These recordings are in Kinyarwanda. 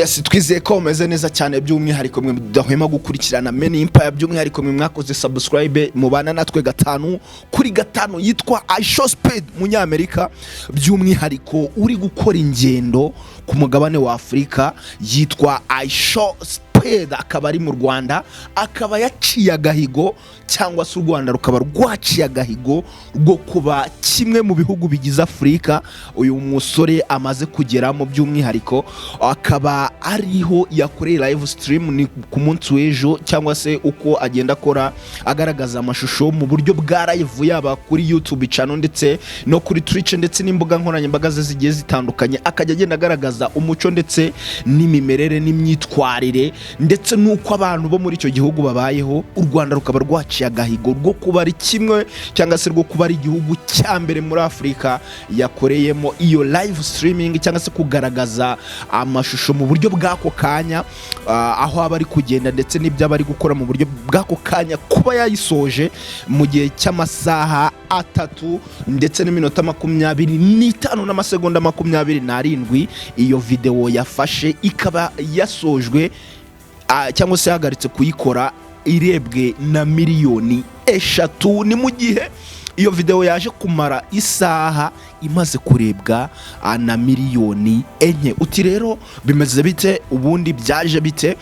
Yes, twizeye ko mumeze neza cyane, by'umwihariko mwe mudahwema gukurikirana Meni Empire, by'umwihariko mwe mwakoze subscribe, mubana natwe gatanu kuri gatanu. Yitwa IShowSpeed, Munyamerika by'umwihariko uri gukora ingendo ku mugabane wa Afurika, yitwa IShowSpeed, akaba ari mu Rwanda, akaba yaciye agahigo, cyangwa se u Rwanda rukaba rwaciye agahigo rwo kuba kimwe mu bihugu bigize Afurika uyu musore amaze kugeramo. By'umwihariko akaba ariho yakoreye live stream, ni ku munsi w'ejo, cyangwa se uko agenda akora agaragaza amashusho mu buryo bwa live, yaba kuri YouTube channel ndetse no kuri Twitch ndetse n'imbuga nkoranyambaga ze zigiye zitandukanye, akajya agenda agaragaza umuco ndetse n'imimerere n'imyitwarire ndetse n'uko abantu bo muri icyo gihugu babayeho. U Rwanda rukaba rwaciye agahigo rwo kuba ari kimwe, cyangwa se rwo kuba ari igihugu cya mbere muri Afurika yakoreyemo iyo live streaming, cyangwa se kugaragaza amashusho mu buryo bw'ako kanya, aho aba ari kugenda ndetse n'ibyo aba ari gukora mu buryo bw'ako kanya. Kuba yayisoje mu gihe cy'amasaha 3 ndetse n'iminota 25 n'amasegonda 27, iyo videwo yafashe ikaba yasojwe, cyangwa se yahagaritse kuyikora irebwe na miliyoni 3. Ni mu gihe iyo videwo yaje kumara isaha imaze kurebwa na miliyoni 4. Uti rero bimeze bite? Ubundi byaje bite?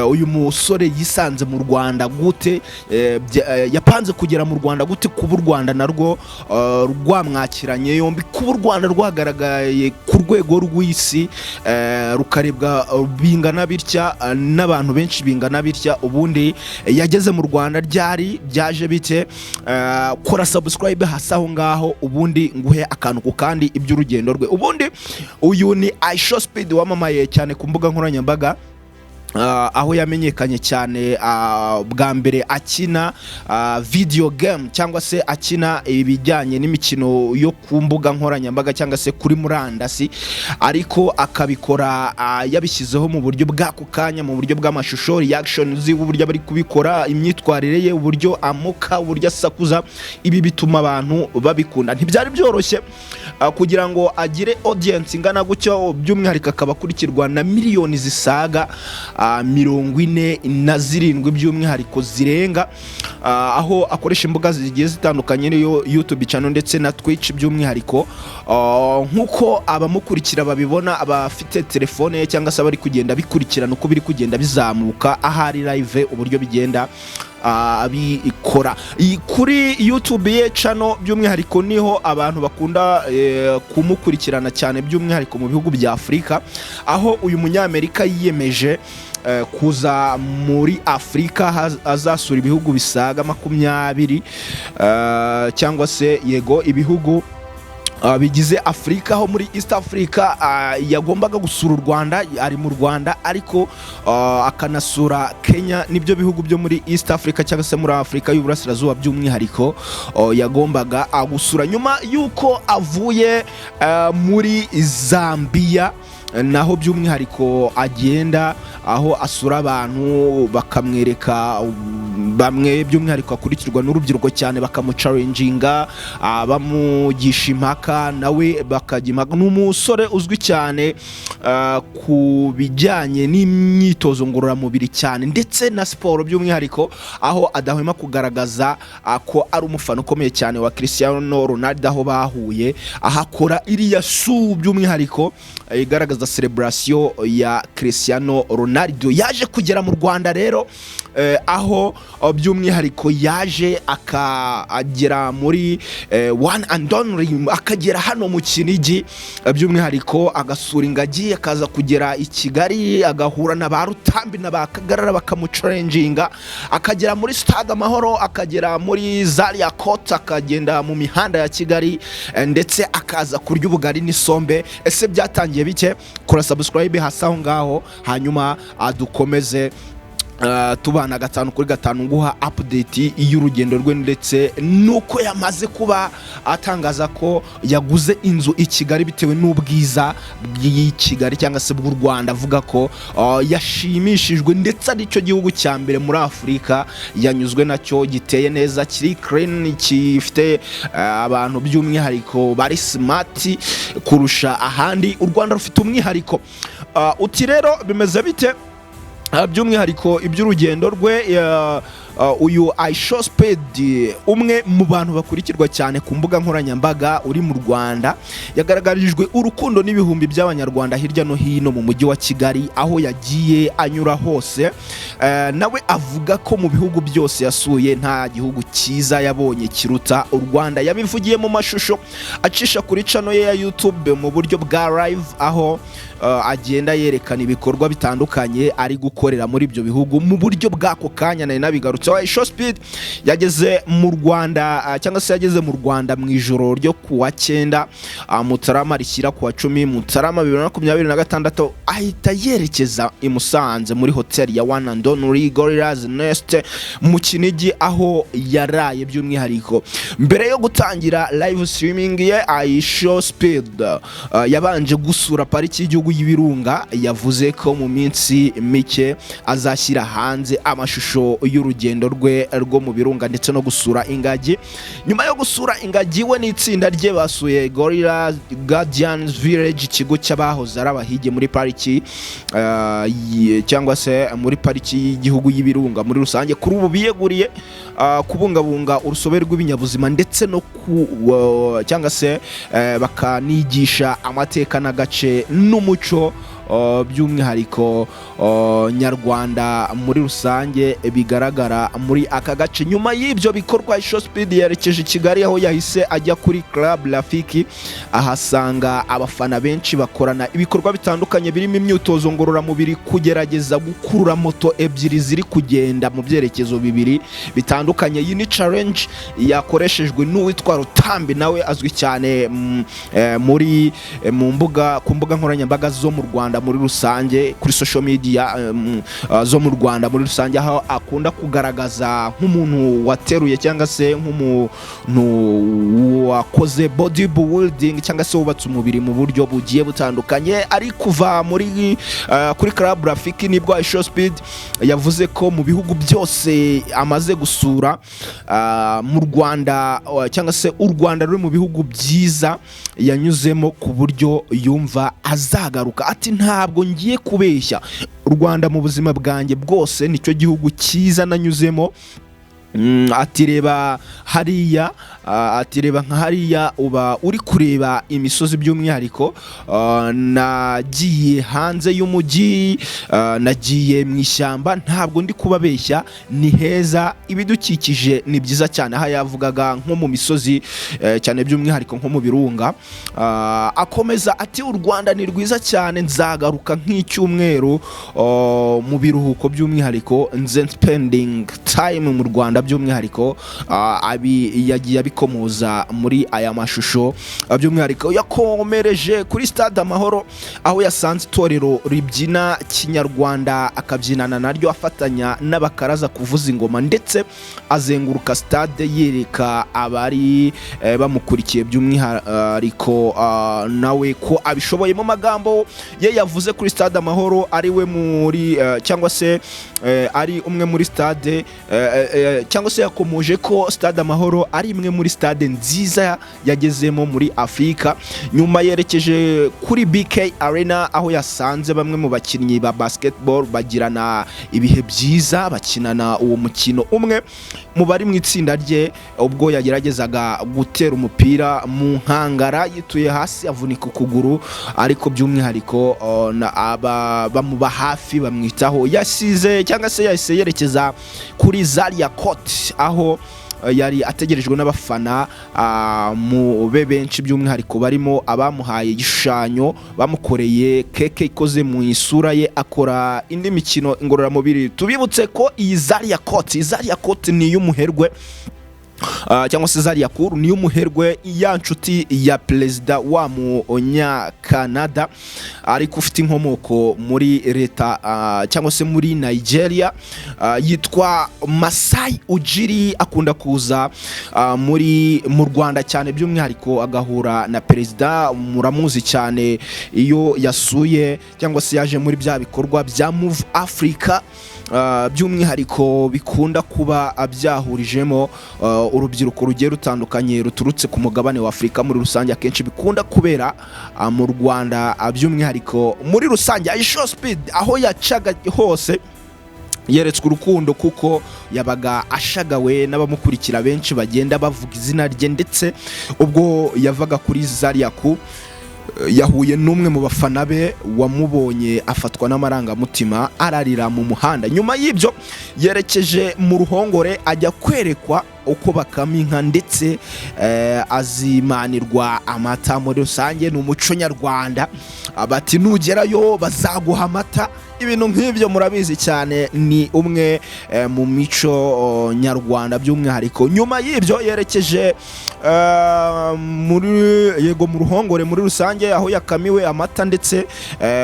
Uyu musore yisanze mu Rwanda gute? Yapanze kugera mu Rwanda gute? Kuba u Rwanda narwo rwamwakiranye yombi, kuba u Rwanda rwagaragaye ku rwego rw'isi, rukarebwa bingana bitya n'abantu benshi bingana bitya, ubundi yageze mu Rwanda ryari? Byaje bite? Kora subscribe hasi aho ngaho, ubundi nguhe akantu ku kandi iby'urugendo rwe. Ubundi uyu ni IShowSpeed wamamaye cyane ku mbuga nkoranyambaga, aho yamenyekanye cyane bwa mbere akina video game, cyangwa se akina ibijyanye n'imikino yo ku mbuga nkoranyambaga cyangwa se kuri murandasi, ariko akabikora yabishyizeho mu buryo bw'ako kanya, mu buryo bw'amashusho, reaction z'uburyo bari kubikora, imyitwarire ye, uburyo amuka, uburyo asakuza. Ibi bituma abantu babikunda. Ntibyari byoroshye kugira ngo agire audience ingana gutyo, by'umwihariko akaba akurikirwa na miliyoni zisaga 47, by'umwihariko zirenga, aho akoresha imbuga zigiye zitandukanye, niyo YouTube channel ndetse na Twitch by'umwihariko. Nk'uko abamukurikira babibona, abafite telefone ye cyangwa se abari kugenda bikurikirana uko biri kugenda bizamuka ahari live, uburyo bigenda abikora kuri YouTube ye channel by'umwihariko, niho abantu bakunda kumukurikirana cyane, by'umwihariko mu bihugu bya Afurika, aho uyu Munyamerika yiyemeje kuza muri Afurika, azasura ibihugu bisaga 20, cyangwa se yego ibihugu bigize Afurika, aho muri East Africa yagombaga gusura u Rwanda, ari mu Rwanda, ariko akanasura Kenya. Nibyo bihugu byo muri East Africa cyangwa se muri Afurika y'Uburasirazuba by'umwihariko yagombaga gusura nyuma y'uko avuye muri Zambia, naho by'umwihariko agenda aho asura abantu bakamwereka bamwe, by'umwihariko akurikirwa n'urubyiruko cyane, bakamuchallenginga, bamugisha impaka, nawe bakajya impaka. Ni umusore uzwi cyane ku bijyanye n'imyitozo ngororamubiri cyane ndetse na siporo by'umwihariko, aho adahwema kugaragaza ko ari umufana ukomeye cyane wa Cristiano Ronaldo, aho bahuye ahakora iriya su by'umwihariko igaragaza celebration ya Cristiano Ronaldo. Yaje kugera mu Rwanda rero, aho by'umwihariko yaje akagera muri one and only, akagera hano mu Kinigi, by'umwihariko agasura ingagi, akaza kugera i Kigali, agahura na ba Rutambi na ba Kagarara bakamuchallenginga, akagera muri Stade Amahoro, akagera muri Zaria Court, akagenda mu mihanda ya Kigali, ndetse akaza kurya ubugari n'isombe. Ese byatangiye bike? Kora subscribe hasi aho ngaho, hanyuma dukomeze tubana gatanu kuri gatanu, nguha update y'urugendo rwe ndetse nuko yamaze kuba atangaza ko yaguze inzu i Kigali bitewe n'ubwiza bw'i Kigali cyangwa se bw'u Rwanda, avuga ko yashimishijwe ndetse aricyo gihugu cya mbere muri Afurika yanyuzwe nacyo, giteye neza, kiri clean, gifite abantu by'umwihariko bari smart kurusha ahandi. U Rwanda rufite umwihariko. Uti rero bimeze bite? By'umwihariko iby'urugendo rwe, uyu IShowSpeed, umwe mu bantu bakurikirwa cyane ku mbuga nkoranyambaga uri mu Rwanda, yagaragarijwe urukundo n'ibihumbi by'Abanyarwanda hirya no hino mu mujyi wa Kigali aho yagiye anyura hose. Nawe avuga ko mu bihugu byose yasuye nta gihugu cyiza yabonye kiruta u Rwanda. Yabivugiye mu mashusho acisha kuri channel ye ya YouTube mu buryo bwa live, aho agenda yerekana ibikorwa bitandukanye ari gukorera muri ibyo bihugu mu buryo bw'ako kanya. Nari nabigarutseho. IShowSpeed yageze mu Rwanda, cyangwa se yageze mu Rwanda mu ijoro ryo ku wa 9 Mutarama rishyira ku wa 10 Mutarama 2026, ahita yerekeza i Musanze muri hoteli ya One and Only Gorillas Nest mu Kinigi, aho yaraye. By'umwihariko mbere yo gutangira live streaming ye, IShowSpeed yabanje gusura Pariki y'Igihugu y'Ibirunga. Yavuze ko mu minsi mike azashyira hanze amashusho y'urugendo rwe rwo mu birunga ndetse no gusura ingagi. Nyuma yo gusura ingagi, we n'itsinda rye basuye Gorilla Guardians Village, ikigo cy'abahoze ari abahigi muri pariki cyangwa se muri Pariki y'Igihugu y'Ibirunga muri rusange, kuri ubu biyeguriye kubungabunga urusobe rw'ibinyabuzima ndetse no ku cyangwa se bakanigisha amateka n'agace n'umuco, by'umwihariko nyarwanda muri rusange bigaragara muri aka gace. Nyuma y'ibyo bikorwa, IShowSpeed yerekeje i Kigali, aho yahise ajya kuri Club Rafiki, ahasanga abafana benshi bakorana ibikorwa bitandukanye birimo imyitozo ngororamubiri, kugerageza gukurura moto ebyiri ziri kugenda mu byerekezo bibiri bitandukanye. Iyi ni challenge yakoreshejwe n'uwitwa Rutambi, nawe azwi cyane muri mu mbuga ku mbuga nkoranyambaga zo mu Rwanda muri rusange, kuri social media zo mu Rwanda muri rusange, aho akunda kugaragaza nk'umuntu wateruye cyangwa se nk'umuntu wakoze body building cyangwa se wubatse umubiri mu buryo bugiye butandukanye. Ari kuva muri kuri Club Rafiki nibwo IShowSpeed yavuze ko mu bihugu byose amaze gusura, mu Rwanda cyangwa se u Rwanda ruri mu bihugu byiza yanyuzemo, ku buryo yumva azagaruka. Ati: "Ntabwo ngiye kubeshya, u Rwanda mu buzima bwanjye bwose nicyo gihugu cyiza nanyuzemo." Ati: "Reba hariya," ati: "reba nka hariya uba uri kureba imisozi. By'umwihariko nagiye hanze y'umujyi, nagiye mu ishyamba, ntabwo ndi kubabeshya, ni heza, ibidukikije ni byiza cyane." Aha yavugaga nko mu misozi, cyane by'umwihariko nko mu birunga. Akomeza ati: "U Rwanda ni rwiza cyane, nzagaruka nk'icyumweru mu biruhuko, by'umwihariko nze spending time mu Rwanda." By'umwihariko yagiye abikomoza muri aya mashusho. By'umwihariko yakomereje kuri Stade Amahoro, aho yasanze itorero ribyina kinyarwanda, akabyinana naryo, afatanya n'abakaraza kuvuza ingoma, ndetse azenguruka stade yereka abari bamukurikiye by'umwihariko nawe ko abishoboye. Mu magambo ye yavuze kuri Stade Amahoro, ari we muri cyangwa se ari umwe muri stade cyangwa se yakomoje ko Stade Amahoro ari imwe muri stade nziza yagezemo muri Afurika. Nyuma yerekeje kuri BK Arena, aho yasanze bamwe mu bakinnyi ba basketball bagirana ibihe byiza bakinana uwo mukino. Umwe mu bari mu itsinda rye, ubwo yageragezaga gutera umupira mu nkangara, yituye hasi avunika ukuguru, ariko by'umwihariko bamuba hafi, bamwitaho. Yasize cyangwa se yahise yerekeza kuri Zaria Court, aho yari ategerejwe n'abafana mu be benshi, by'umwihariko barimo abamuhaye igishushanyo, bamukoreye keke ikoze mu isura ye, akora indi mikino ngororamubiri. Tubibutse ko iyi Zaria Court, iyi Zaria Court ni iy'umuherwe cyangwa se Zaria Court ni iy'umuherwe, ya nshuti ya perezida wa Munyakanada ariko ufite inkomoko muri leta cyangwa se muri Nigeria, yitwa Masai Ujiri. Akunda kuza muri mu Rwanda cyane, by'umwihariko agahura na perezida. Muramuzi cyane iyo yasuye cyangwa se yaje muri bya bikorwa bya Move Africa, by'umwihariko bikunda kuba byahurijemo Urubyiruko rugiye rutandukanye ruturutse ku mugabane wa Afurika muri rusange, akenshi bikunda kubera mu Rwanda, by'umwihariko muri rusange. IShowSpeed aho yacaga hose yeretswe urukundo, kuko yabaga ashagawe n'abamukurikira benshi bagenda bavuga izina rye. Ndetse ubwo yavaga kuri Zariyaku, yahuye n'umwe mu bafana be wamubonye afatwa n'amarangamutima, ararira mu muhanda. Nyuma y'ibyo yerekeje mu ruhongore, ajya kwerekwa uko bakama inka, ndetse azimanirwa amata. Muri rusange ni umuco nyarwanda, bati nugerayo bazaguha amata, ibintu nk'ibyo murabizi cyane, ni umwe mu mico nyarwanda by'umwihariko. Nyuma y'ibyo yerekeje muri, yego, mu ruhongore muri rusange, aho yakamiwe amata, ndetse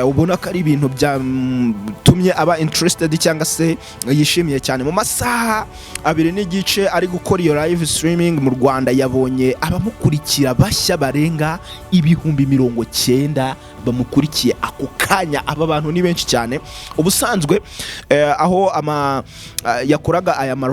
ubona ko ari ibintu byatumye aba interested cyangwa se yishimiye cyane. Mu masaha 2.5 ari gukora iyo live streaming mu Rwanda, yabonye abamukurikira bashya barenga 90,000 bamukurikiye ako kanya. Aba bantu ni benshi cyane. Ubusanzwe aho ama yakoraga aya ma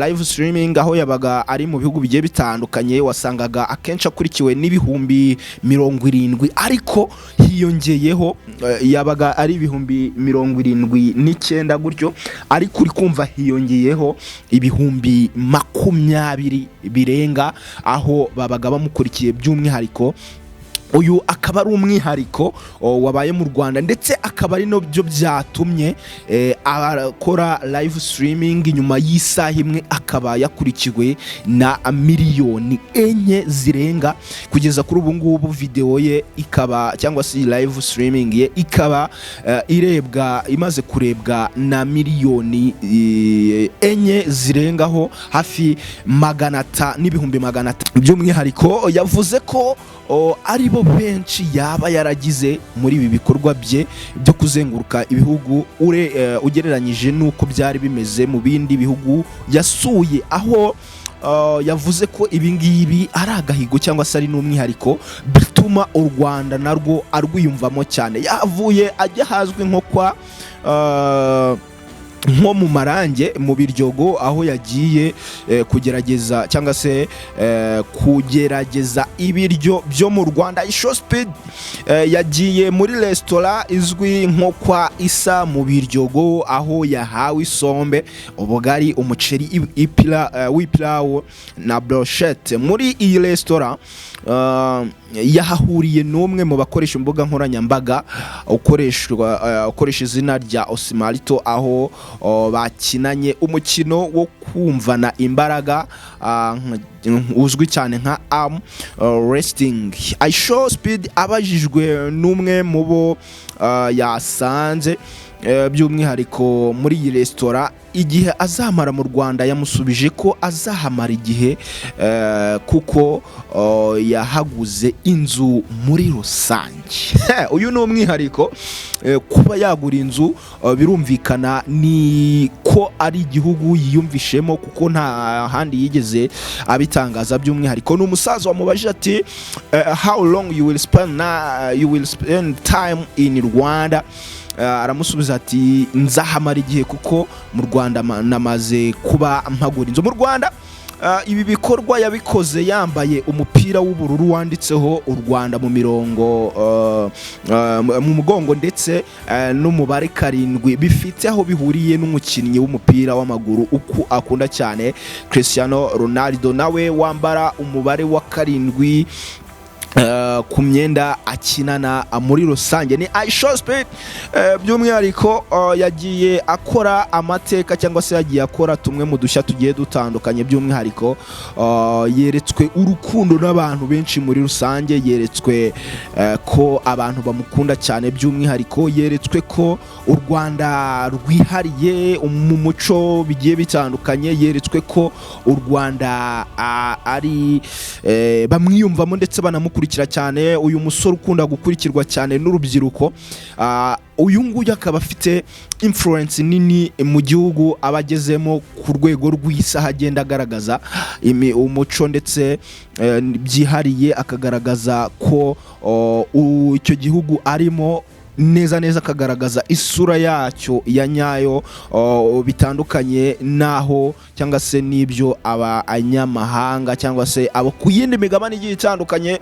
live streaming, aho yabaga ari mu bihugu bigiye bitandukanye, wasangaga akenshi akurikiwe n'70,000, ariko hiyongeyeho yabaga ari 79,000 gutyo, ariko uri kumva hiyongeyeho 20,000 birenga aho babaga bamukurikiye by'umwihariko. Uyu akaba ari umwihariko wabaye mu Rwanda, ndetse akaba ari nabyo byatumye akora live streaming nyuma y'isaha imwe akaba yakurikiwe na miliyoni 4 zirenga. Kugeza kuri ubu ngubu video ye ikaba, cyangwa se live streaming ye ikaba irebwa, imaze kurebwa na miliyoni 4 zirengaho hafi 500,000. By'umwihariko yavuze ko ari bo benshi yaba yaragize muri ibi bikorwa bye byo kuzenguruka ibihugu, ugereranyije n'uko byari bimeze mu bindi bihugu yasuye, aho yavuze ko ibi ngibi ari agahigo cyangwa se ari n'umwihariko bituma u Rwanda narwo arwiyumvamo cyane. Yavuye ajya ahazwi nko kwa nko mu Marange mu Biryogo, aho yagiye kugerageza cyangwa se kugerageza ibiryo byo mu Rwanda. IShowSpeed yagiye muri resitora izwi nko kwa Isa mu Biryogo, aho yahawe isombe, ubugari, umuceri w'ipilawu na brochette. Muri iyi resitora yahahuriye n'umwe mu bakoresha imbuga nkoranyambaga ukoresha izina rya Osimarito, aho bakinanye umukino wo kumvana imbaraga uzwi cyane nka arm wrestling. IShowSpeed abajijwe n'umwe mu bo yasanze by'umwihariko muri iyi resitora igihe azamara mu Rwanda, yamusubije ko azahamara igihe kuko yahaguze inzu muri rusange. Uyu ni umwihariko, kuba yagura inzu, birumvikana ni ko ari igihugu yiyumvishemo, kuko nta handi yigeze abitangaza. By'umwihariko ni umusaza wamubajije ati "How long you will spend time in Rwanda?" Aramusubiza ati nzahamara igihe kuko mu Rwanda namaze kuba mpagura inzu mu Rwanda. Ibi bikorwa yabikoze yambaye umupira w'ubururu wanditseho u Rwanda mu mirongo mu mugongo, ndetse n'umubare 7 bifite aho bihuriye n'umukinnyi w'umupira w'amaguru uku akunda cyane, Cristiano Ronaldo, nawe wambara umubare wa 7 ku myenda akinana muri rusange. Ni IShowSpeed, by'umwihariko yagiye akora amateka cyangwa se yagiye akora tumwe mu dushya tugiye dutandukanye. By'umwihariko yeretswe urukundo n'abantu benshi muri rusange, yeretswe ko abantu bamukunda cyane, by'umwihariko yeretswe ko u Rwanda rwihariye mu muco bigiye bitandukanye, yeretswe ko u Rwanda ari bamwiyumvamo ndetse banamukurikira cyane. Uyu musore ukunda gukurikirwa cyane n'urubyiruko, uyu nguyu akaba afite influence nini mu gihugu aba agezemo ku rwego rw'isi, aho agenda agaragaza umuco ndetse byihariye akagaragaza ko icyo gihugu arimo neza neza, akagaragaza isura yacyo ya nyayo, bitandukanye n'aho cyangwa se n'ibyo abanyamahanga cyangwa se abo ku yindi migabane igiye itandukanye,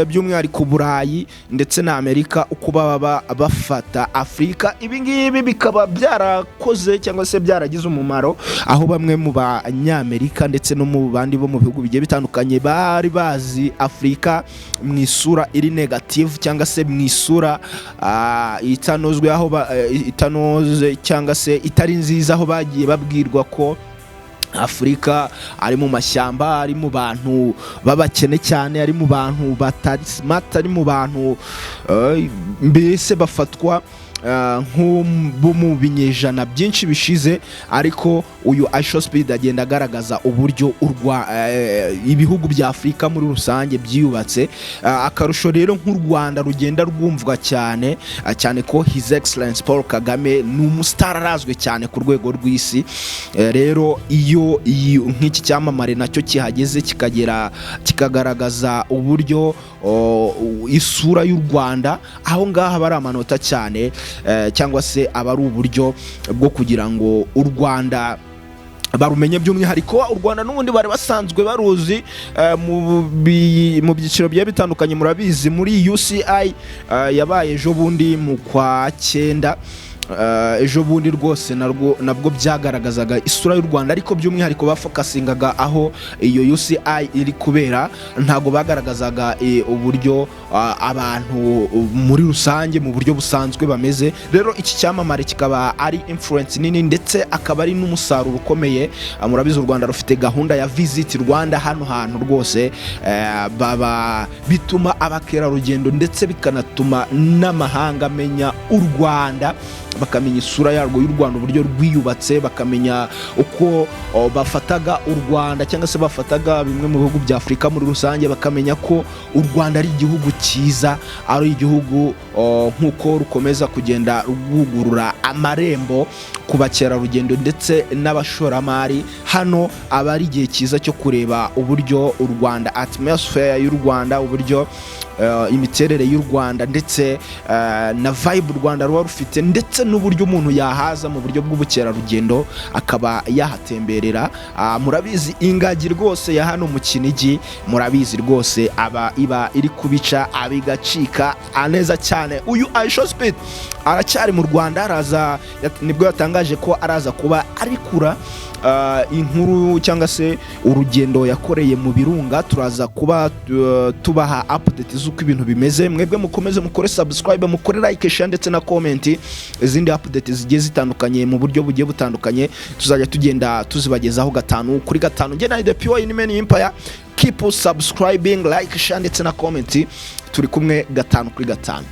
by'umwihariko Burayi ndetse na Amerika, uko baba bafata Afurika. Ibi ngibi bikaba byarakoze cyangwa se byaragize umumaro, aho bamwe mu Banyamerika ndetse no mu bandi bo mu bihugu bigiye bitandukanye bari bazi Afurika mu isura iri negative cyangwa se mu isura itanozwe, aho itanoze cyangwa se itari nziza, aho bagiye babwirwa ko Afurika ari mu mashyamba, ari mu bantu b'abakene cyane, ari mu bantu batari smart, ari mu bantu mbese bafatwa nk'bo mu binyejana byinshi bishize. Ariko uyu IShowSpeed agenda agaragaza uburyo ibihugu bya Afurika muri rusange byiyubatse. Akarusho rero nk'u Rwanda rugenda rwumvwa cyane, cyane ko His Excellence Paul Kagame ni umusitari, arazwi cyane ku rwego rw'isi. Rero iyo nk'iki cyamamare nacyo kihageze, kikagera kikagaragaza uburyo isura y'u Rwanda, aho ngaho aba ari amanota cyane, cyangwa se aba ari uburyo bwo kugira ngo u Rwanda barumenye. By'umwihariko u Rwanda n'ubundi bari basanzwe baruzi mu byiciro bigiye bitandukanye. Murabizi, muri UCI yabaye ejo bundi mu kwa cyenda, ejo bundi rwose narwo nabwo byagaragazaga isura y'u Rwanda, ariko by'umwihariko bafocusingaga aho iyo UCI iri kubera, ntabwo bagaragazaga uburyo abantu muri rusange mu buryo busanzwe bameze. Rero iki cyamamare kikaba ari influence nini, ndetse akaba ari n'umusaruro ukomeye. Murabizi, u Rwanda rufite gahunda ya Visit Rwanda. Hano hantu rwose baba bituma abakerarugendo ndetse bikanatuma n'amahanga amenya u Rwanda, bakamenya isura yarwo y'u Rwanda, uburyo rwiyubatse, bakamenya uko bafataga u Rwanda cyangwa se bafataga bimwe mu bihugu bya Afurika muri rusange, bakamenya ko u Rwanda ari igihugu cyiza, ari igihugu nk'uko rukomeza kugenda rwugurura amarembo ku bakerarugendo ndetse n'abashoramari. Hano aba ari igihe cyiza cyo kureba uburyo u Rwanda, atmosphere y'u Rwanda, uburyo imiterere y'u Rwanda ndetse na vibe u Rwanda ruba rufite, ndetse n'uburyo umuntu yahaza mu buryo bw'ubukerarugendo akaba yahatemberera. Murabizi, ingagi rwose ya hano mu Kinigi, murabizi rwose, aba iba iri kubica abigacika neza cyane. Uyu IShowSpeed aracyari mu Rwanda, araza nibwo yatangaje ko araza kuba arikura inkuru cyangwa se urugendo yakoreye mu birunga. Turaza kuba tubaha update z'uko ibintu bimeze. Mwebwe mukomeze mukore subscribe, mukore like, share ndetse na comment. Izindi update zigiye zitandukanye mu buryo bugiye butandukanye tuzajya tugenda tuzibagezaho gatanu kuri gatanu. Njye na The Pure in Many Empire, keep subscribing, like, share ndetse na comment. Turi kumwe gatanu kuri gatanu.